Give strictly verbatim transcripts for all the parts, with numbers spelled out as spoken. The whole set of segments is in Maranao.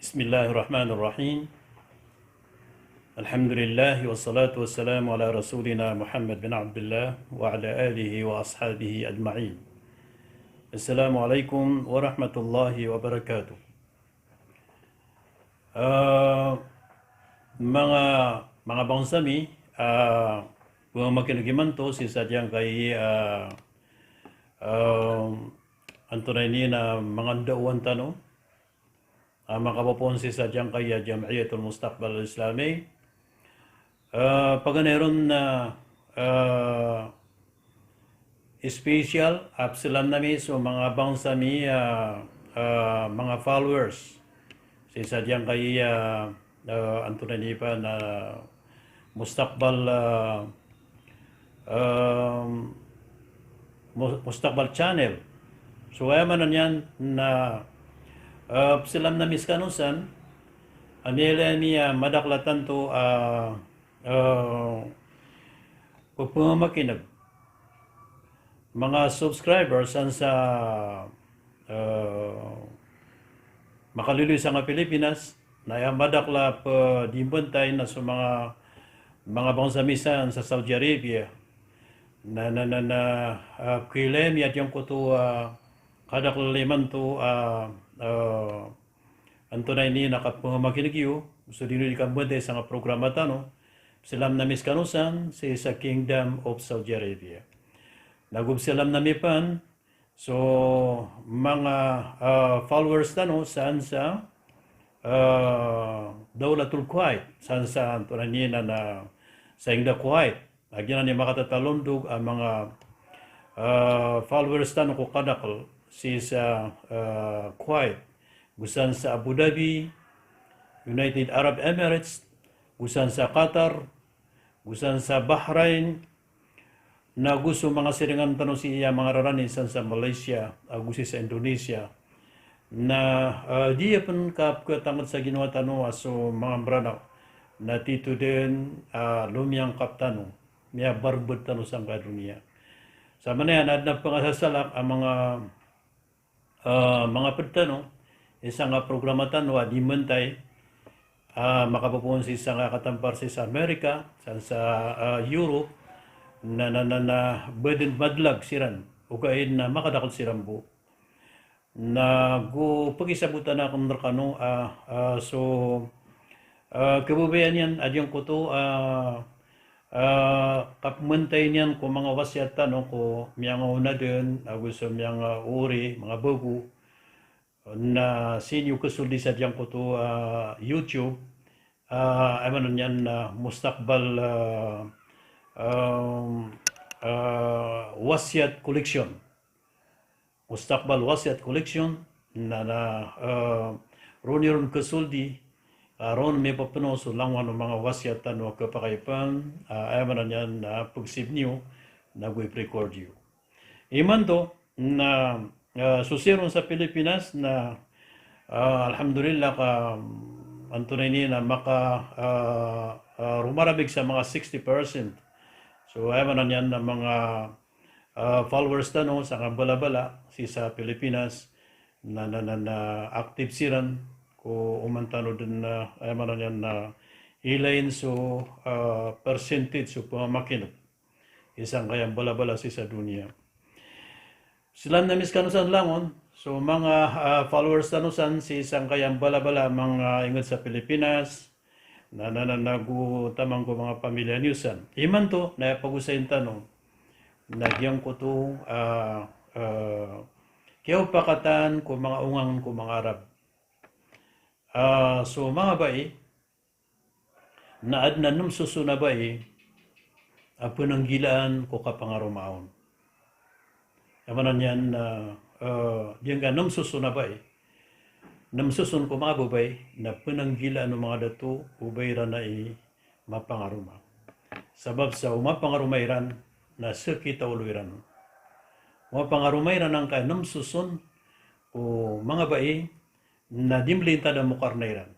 بسم الله الرحمن الرحيم. الحمد لله والصلاة والسلام على رسولنا محمد بن عبد الله وعلى آله وأصحابه أجمعين. السلام عليكم ورحمة الله وبركاته. Ah, manga, manga bangsa mi, ah, pmamakin'g imanto sii sa giyangkai, ah, ah, antonaa ini na manga ndaowan tano, ah, makapopoon sii sa giyangkai a Jam'iyatul Mustaqbal Islami. Ah, paganay ron na, ah, special a pzalam ami so manga bangsa mi, ah, ah, manga followers sii sa giyangkai a, ah, antonaa ini pn, ah, Mustaqbal, ah, ah, Mu-, Mustaqbal Channel. So aya maana niyan na, ah, pzalam ami skano san, a miyailay ami a madakl a tanto a, ah, pphamakin'g manga subscribers san sa, ah, makaliloy sangkai a Pilipinas, na aya madakl a pdimbantay na so manga, manga bangsa mi san sa Saudi Arabia. Na, na, na, na, ah, pkhailay ami a giyangkoto a, ah, kadakl imanto a, ah, ah, antonaa ini na kapphamakin'g iyo so dii niyo dii kambantay sangkai a programa tano. Pzalam ami skano san sii sa Kingdom of Saudi Arabia. Nago pzalam ami pn so manga, ah, followers tano san sa, ah, Dawlatul Kuwait, san sa antonaa ini na, na sa ingd a Kuwait. A giyanan i makatatalondog a manga, ah, followers tano ko kadakl sii sa, ah, Kuwait, go san sa Abu Dhabi, United Arab Emirates, go san sa Qatar, go san sa Bahrain, nago so manga siringan tano sii a manga rarani san sa Malaysia, ago sii sa Indonesia. Na, ah, di pn kapkhatangkd sa ginawa tano a so manga mranaw na tito dn, ah, lomiyangkap tano, miyabarmbd tano sangkai a doniya. Sa manaya na adn a pngasasalak a manga, ah, manga pd tano, isa nga programa tano a dii mbantay, ah, makapopoon sii sangkai a katampar sii sa America, san sa, ah, Europe, na, na, na, na ba dn madlag siran, ogaid na makadakl siran bo. Nago pakisabotan akn rkano a, ah, so, ah, kababayaan iyan a giyangkoto a, ah, kapmbantay niyan ko manga wasiyat tano ko miyangaona dn, ago so miyangaori, manga bago. Na sii niyo kasoldi sa giyangkoto a, ah, YouTube, ah, aya maana niyan na Mustaqbal, ah, um, ah, Wasiyat Collection. Mustaqbal Wasiyat Collection, na, na, ah, roo niyo ron kasoldi, ah, roo miyapapno so langowan o manga wasiyat tano a kapakay pn, ah, aya maana niyan na pag-save niyo, nago i-record iyo. Imanto, na, ah, so sii ron sa Pilipinas, na, ah, alhamdulillah ka, antonaa ini na maka, ah, ah, romarabig sa manga sixty percent. So, aya maana niyan na manga, ah, followers tano sangkai a mbala a bala sii sa Pilipinas, na, na, na, na active siran ko oman tano dn, ah, aya maana niyan na ilayin so, ah, percentage so pmamakin'g sii sangkai a mbala a bala sii sa doniya. Pzalam ami skano san langon, so manga, ah, followers tano san sii sangkai a mbala a bala, manga ingd sa Pilipinas, na, na, na, nago taman ko manga pamilya niyo san. Imanto, na aya pagosayin tano, na giyangkoto, ah, ah, kiyaopakatan ko manga ongangen ko manga Arab. Ah, so manga bai, na adn a nem soson a bai a pnanggilaan ko kapangaroma on. Aya maana niyan na, eh, giyangkai a nem soson a bai, nem soson ko manga babay, na pnanggilaan o manga dato o ba iran ai mapangaroma. Sabap sa o mapangaroma iran na sakit a olo iran. O mapangaroma iran angkai a nem soson o manga bai na di mlintad a mokarna iran.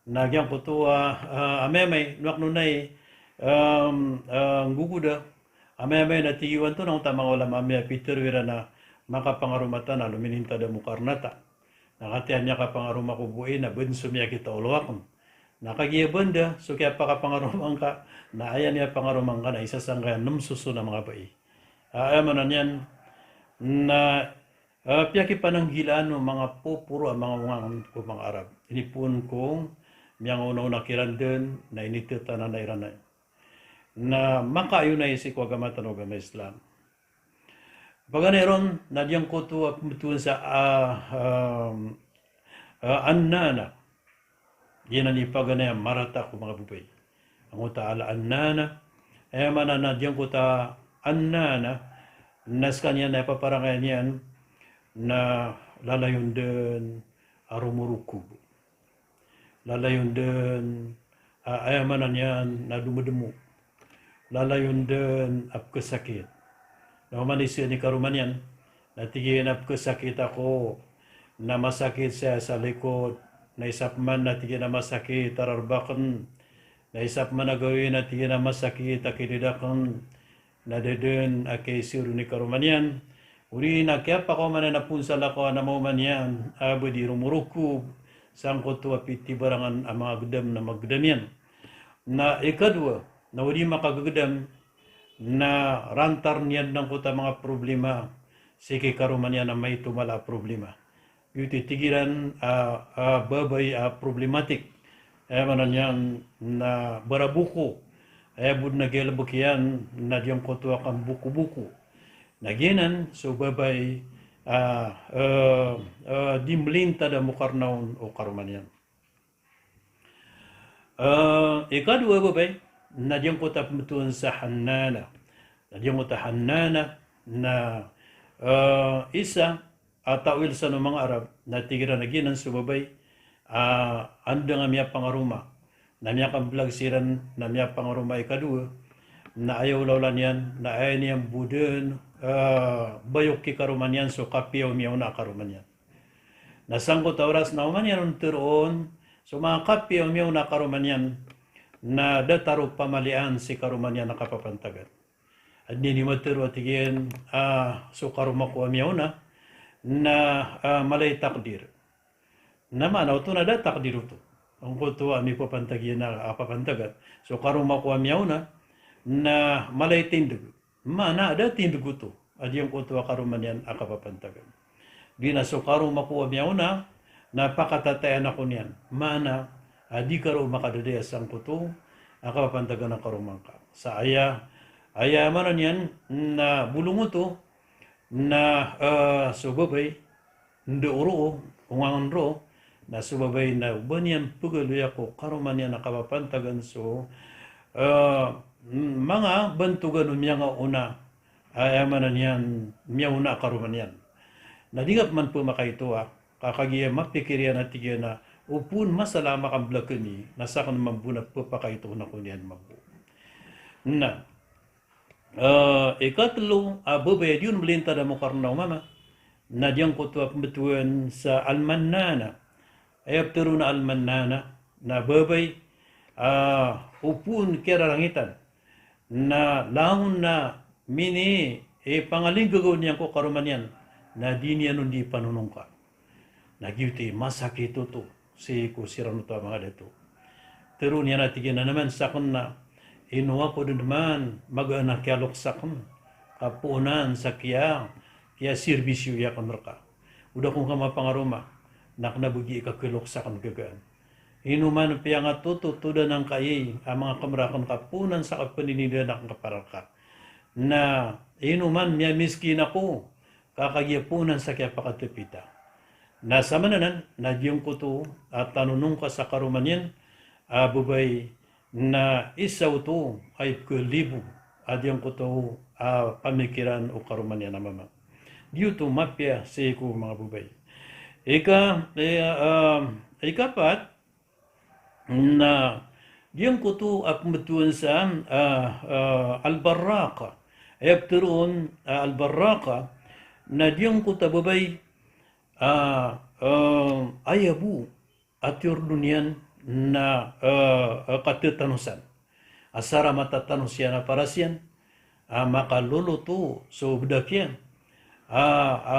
Na giyangkoto a, ah, amay-amay, no akn onay, em, eh, nggogoda, amay-amay na tig iyan oto na onta manga ulama a miyapitharo iran a makapangaroma ta na lominintad a mokarna ta. Na katii a miyakapangaroma ko boi na bn so miyakita o lowa akn. Na kagiya banda so kiyapakapangaroma ngka, na aya niyan pangaroma ngka na isa sangkaya nem soson a manga bai. Ah, aya maana niyan na, ah, piyakipananggilaan o manga poporo a manga ongangen ko manga Arab. Inipoon ko miyangaonaona kiran den, na initetanana iran na. Na makaayonay sii ko agama tano a agama Islam. Paganay ron, na giyangkoto a pmbtowan sa, ah, ah, ah, annana. Giyanan i paganay a marata ko manga babay. Angkoto a al-annana. Aya maana na giyangkoto a annana, na skaniyan na aya paparangayan iyan na lalayon den a romorokob. Lalayon den, ah, aya maana niyan na domodemo. Lalayon den a pkhasakit. Na oman i isa i karoma niyan, na tig iyan a pkhasakit ako, na masakit saya sa likod, na isa pman na tig iyan a masakit a rarba aken, na isa pman a gawii na tig iyan a masakit a kilid aken, na da den a kiyaisir on i karoma niyan. Odi na kiyapakaoma niyan a poon sa lakaw a na maoma niyan a ba di romorokob sangkoto a pitibarangan a manga gedam na magedam iyan. Na ikadowa, na o di makagegedam, na rantar niyan angkoto a manga problema sii ki karoma niyan a maito mala a problema. Giyoto i tig iran a, a, babay a problematic. Aya maana niyan na baraboko. Aya bo den a galebek iyan na giyangkoto a kambokoboko. Na giyanan so babay a, a, a, di melintad a mokarna on o karoma niyan. Eh, ikadowa a babay, na giyangkoto a pembetowan sa Hannana. Na giyangkoto a Hannana, na, eh, isa a ta'wil san o manga Arab, na tig iran a giyanan so babay, ah, andang a miyapangaroma. Na miyakamblag siran, na miyapangaroma ikadowa, na aya olaola niyan, na aya niyan bo den, eh, bayok ki karoma niyan so kapiya o miyaona a karoma niyan. Na sangkoto a oras na oman iyan on teroon so manga kapiya o miyaona a karoma niyan, na datar o pamalian si karoma niyan a kapapantagan. Aden i matero a tig iyan, ah, so karoma ko a miyaona, na, ah, mala i takdir. Na maana oto na da takdir oto. Angkoto a mipapantag iyan a, a kapapantagan. So karoma ko a miyaona, na mala i tindeg. Maana a da tindeg oto a giyangkoto a karoma niyan a kapapantagan. Giya na so karoma ko a miyaona na pakatatayan ako niyan. Maana a di ka roo makadadaya sangkoto a kapapantagan a karoma ngka. Sa aya, aya maana niyan na bolong oto na, eh, so babay, ndao roo, ongangen roo, na so babay na o ba niyan pegaloya ko karoma niyan a kapapantagan so, eh, manga bantogan o miyangaona, aya maana niyan miyaona a karoma niyan. Na di ngka pman pemakaitoa, ka kagiya mapikir iyan a tig iyan a, o pon masala a makamblag kami, na saken mambo na pepakaitoon ako niyan mambo. Na, Eh, ikatelo a babay a di on melintad a mokarna o mama, na giyangkoto a pembetowan sa Al-Mannana. Aya petero on a Al-Mannana, na babay, ah, o pon kiyararangitan. Na langon na mini, eh, pangalinggagaw niyan ko karoma niyan, na di niyan on di panonongka. Na giyoto i masakit oto sii ko siran oto a manga dato. Teroon iyan a tig iyan a naman saken na ino ako den man magaan a kiyalok saken, ka poonan sa kiya, kiyaserbisyo iyan aken reka. O da ako ngka mapangaroma, na kena ba gii ka kelok saken gagaan. Ino man piyangatototodan angkai a manga kemera aken ka poonan sa kapeninidan aken ka para reka. Na ino man miyamiskin ako, ka kagiya poonan sa kiyapakatepita. Na samanan, na giyangkoto a tanonongka sa karoma niyan a babay na isa oto a ipekelibo a giyangkoto a pamikiran o karoma niyan a mama. Giyoto mapiya sii ko manga babay. Ika, eh, ah, ikapat, na giyangkoto a pembetowan sa, ah, ah, Al-Barraqa. Aya petero on, ah, Al-Barraqa, na giyangkoto a babay, ah, ah, aya bo a tiyordo niyan na, ah, ah, katetanosan. Asar a matatanos iyan a paras iyan, a makaloloto so bedak iyan. a,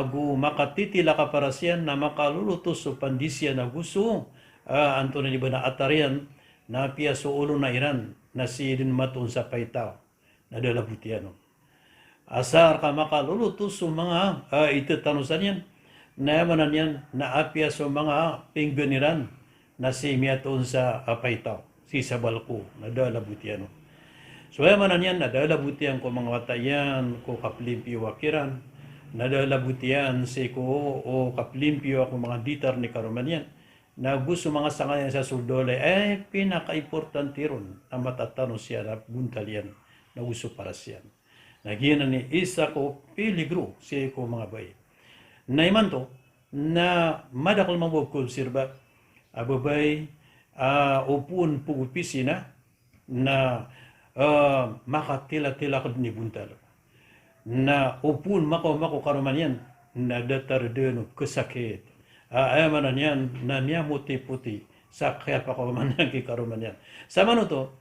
ago makatitilak a paras iyan na makalolotos so pandis iyan ago so, a, antonaa ini ba na atar iyan, na apiya so olo na iran, na sii dn matoon sa paitaw, na da a labot iyan on. Asar ka makalolotos so manga, a, itatanosan iyan, na aya maana niyan, na apiya so manga pinggan iran, na sii miyatoon sa, a, paitaw, sii sa balko, na da a labot iyan on. So aya maana niyan, na da a labot iyan ko manga wata iyan ko kaplimpiyowa kiran, na da a labot iyan sii ko, o, kaplimpiyowa ko manga ditar ni karoma niyan, na go so manga sanga iyan sa so dole, e, pinakaimportante ron, na matatanos iyan a bontal iyan, na go so paras iyan. Na giyanan i isa ko piligro sii ko manga babay. Na imanto, na madakl mambo ko sirba a babay, a, o phoon phogo pisina, na, a, makatilatilak dn i bontal. Na o phoon makaoma ko karoma niyan, na datar dn o kasakit. A, aya maana niyan, na miyamotipoti sa kiyapakaoma niyan ki karoma niyan. Samanoto,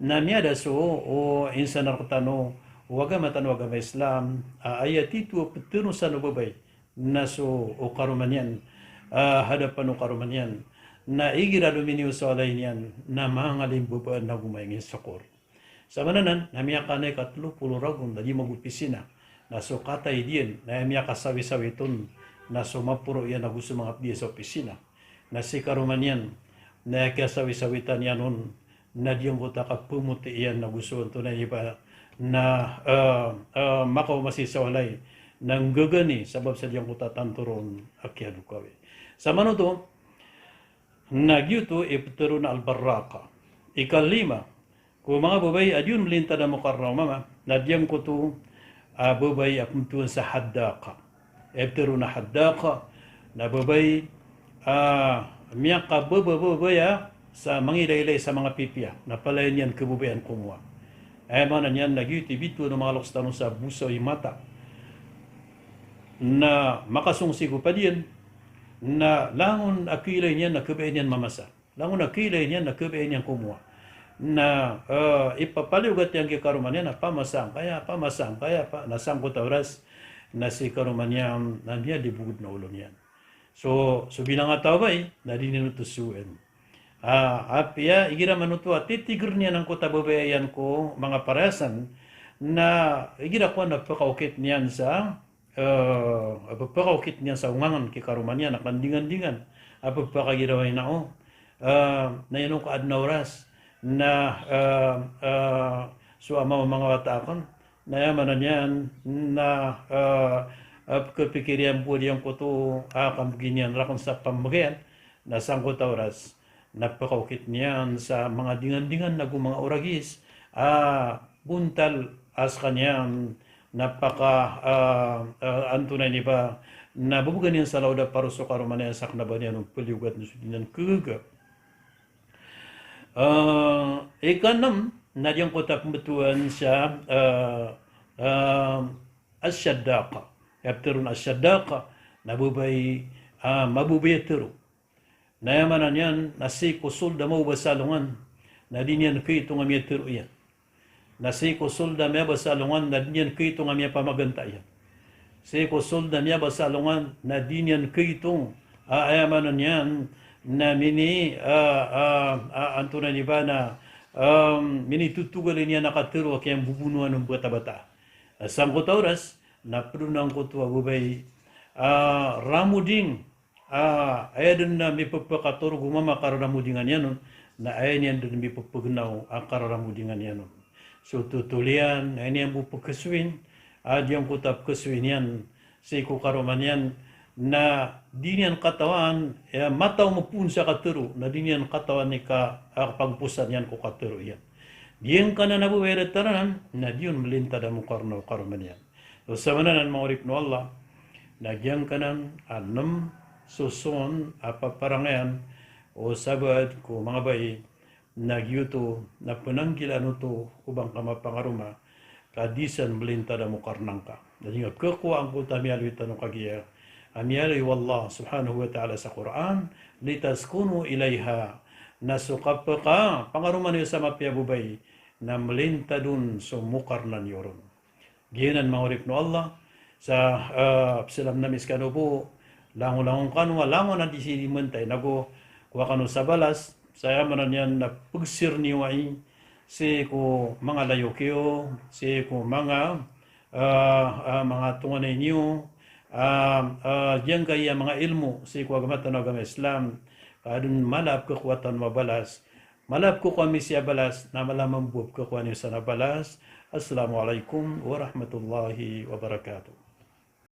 na miyada so, o insan a rktano, o agama tano a agama Islam, a, aya tito a ptharosan o babay, na so o karoma niyan, a, hadapan o karoma niyan, na igira dn miniyosa o walay niyan, na mangalimbabaan ago maingin sokor. Sa maana nan, na miyakanay ka tlo polo ragon, na di magopisina, na so kataid iyan, na aya miyakasawisawiton, na so maporo iyan ago so manga pd iyan sa opisina. Na si karoma niyan, na aya kiyasawisawitan iyan on, na giyangkoto a kapamoti iyan ago so antonaa ini ba na, a, a, makaoma sii sa walay, na nggagani sabap sa giyangkoto a tanto ron a kiyadokawi. Samanoto, na giyoto i ptharoon a al-barraqa. Ikalima, ko manga babay a di on mlintad a mokarna o mama, na giyangkoto a babay a pmbtowan sa haddaqa. Aya ptharoon a haddaqa, na babay a miyakababababaya sa mangilaylay sa manga pipiya, na palaya niyan khababayaan ko mowa. Aya maana niyan na giyoto i bitowan o manga loks tano sa bosaw i mata. Na makasong sii ko padiyan, na langon a khailay niyan na khabayaan iyan mamasa. Langon a khailay niyan na khabayaan iyan ko mowa. Na, e, ipapaliyogat iyan ki karoma niyan na pamasa angkaya, pamasa angkaya, pa, na sangkoto a oras, na si karoma niyan, na miyalibogod na olo niyan. So, so bilang a taw a babay, na di niyan oto sosoon. A, apiya, igira man oto a titigr iyan angkoto a babay iyan ko manga parasan, na igira kowan na pkaokit niyan sa, e, a pphakaokit niyan sa ongangan ki karoma niyan a kandingandingan a pphakagirawa i na o, e, na ino ka adn a oras na, e, e, so ama o manga wata akn, na aya maana niyan na, e, e, pkhapikir iyan bo a giyangkoto a kambgi niyan rakn sa pamagayan, na sangkoto a oras na pphakaokit niyan sa manga dingandingan ago manga oragis a bontal a skaniyan na paka, a, a, antonaa ini ba, na babgan iyan sa laod a paro so karoma niyan sa kna ba niyan on paliyogat na so di niyan khagaga. A, ikanm, na giyangkoto a pmbtowan sa, a, a, ash-shaddaqa. Aya ptharoon a ash-shaddaqa, na babay, a, mababaya tharo. Na aya maana niyan, na sii ko sold a mababa sa alongan, na di niyan khaitong a miyatharo iyan. Na sii ko sold a miyababa sa alongan, na di niyan khaitong a miyapamaganta iyan. Sii ko sold a miyababa sa alongan, na di niyan khaitong, a, aya maana niyan, na mini, a, a, a, antonaa ini ba na, a, minitotogalin iyan a katharo a kiyambobonoan o batabata. A, sangkoto a oras, na pd on angkoto a babay, a, ramoding, a, aya dn a mipphakatorog o mama a kararamodingan iyan on, na aya niyan dn mipphagnaw a kararamodingan iyan on. So totol iyan, aya niyan bo pkhasowin, a, giyangkoto a pkhasowin iyan sii ko karoma niyan, na di niyan katawan, aya mataw maphoon sa katharo, na di niyan katawan i ka, a, kapagposan iyan ko katharo iyan. Giyangkanan a babay a datar anan, na di on mlintad a mokarna o karoma niyan. So samanan manga oripn o Allah, na giyangkanan a nm soson a paparangayan o sabaad ko manga babay, na giyoto na pnanggilaan oto o ba ngka mapangaroma ka di san mlintad a mokarna ngka. Na di nga pkhakowa angkoto a miyaaloy tano kagiya a miyaaloy o Allah subhanahu wa ta'ala sa Qur'an, "Litaskunu ilayha." Na so kapkhapangaroma niyo sa mapiya a babay na mlintad on so mokarna niyo ron. Giyanan manga oripn o Allah, sa, ah, psalam ami skano bo, langon-langon kano a langon a di sii di mentay, nago kowa kano sa balas, sa aya maana niyan na pegsir niyo ai sii ko manga layok iyo, sii ko manga, ah, ah, manga tonganay niyo, ah, ah, giyangkaya manga ilmo sii ko agama tano a agama Islam, ka adn mala a pkhakowa tano a balas, mala a pkhakowa ami sii a balas, na mala mambo a pkhakowa niyo san a balas. Assalamu alaikum warahmatullahi wabarakatuh.